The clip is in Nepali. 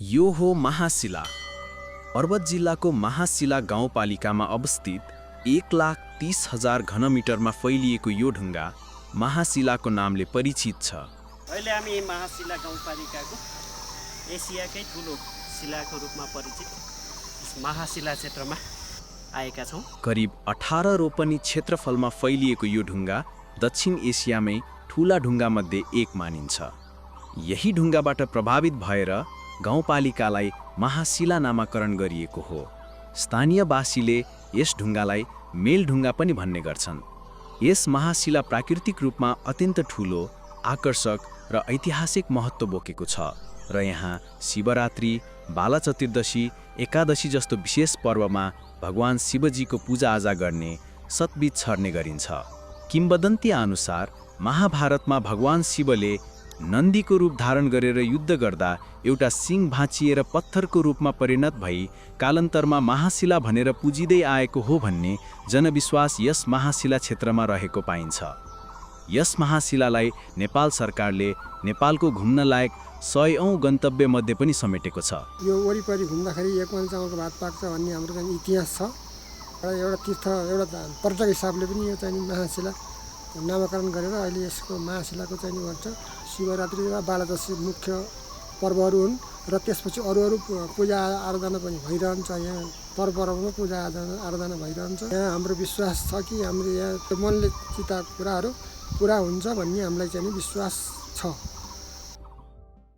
यो हो महाशिला। पर्वत जिल्लाको महाशिला गाउँपालिकामा अवस्थित 1,30,000 घनमिटरमा फैलिएको यो ढुङ्गा महाशिलाको नामले परिचित छ। अहिले हामी महाशिला गाउँपालिकाको एसियाकै ठुलो शिलाको रूपमा परिचित महाशिला क्षेत्रमा आएका छौँ। करिब 18 रोपनी क्षेत्रफलमा फैलिएको यो ढुङ्गा दक्षिण एसियामै ठूला ढुङ्गामध्ये एक मानिन्छ। यही ढुङ्गाबाट प्रभावित भएर गाउँपालिकालाई महाशिला नामाकरण गरिएको हो। स्थानीयवासीले यस ढुङ्गालाई मेलढुङ्गा पनि भन्ने गर्छन्। यस महाशिला प्राकृतिक रूपमा अत्यन्त ठूलो, आकर्षक र ऐतिहासिक महत्त्व बोकेको छ र यहाँ शिवरात्रि, बाला चतुर्दशी, एकादशी जस्तो विशेष पर्वमा भगवान शिवजीको पूजाआजा गर्ने, सतबिज छर्ने गरिन्छ। किम्वदन्ती अनुसार महाभारतमा भगवान शिवले नन्दीको रूप धारण गरेर युद्ध गर्दा एउटा सिंह भाँचिएर पत्थरको रूपमा परिणत भई कालान्तरमा महाशिला भनेर पुजिँदै आएको हो भन्ने जनविश्वास यस महाशिला क्षेत्रमा रहेको पाइन्छ। यस महाशिलालाई नेपाल सरकारले नेपालको घुम्न लायक 100औं गन्तव्य मध्ये पनि समेटेको छ। यो वरिपरि घुम्दाखेरि एक मन चामलको भात पाक्छ भन्ने हाम्रो चाहिँ इतिहास छ र एउटा तीर्थ, एउटा पर्यटक हिसाबले पनि यो चाहिँ महाशिला नामाकरण गरेर अहिले यसको महाशिलाको चाहिँ भन्छ। शिवरात्रि र बालादशी मुख्य पर्वहरू हुन् र त्यसपछि अरू पूजा आराधना पनि भइरहन्छ। यहाँ पर्वमा पूजा आराधना भइरहन्छ। यहाँ हाम्रो विश्वास छ कि हाम्रो यहाँ मनले चिताएको कुराहरू पुरा हुन्छ भन्ने हामीलाई चाहिँ विश्वास छ।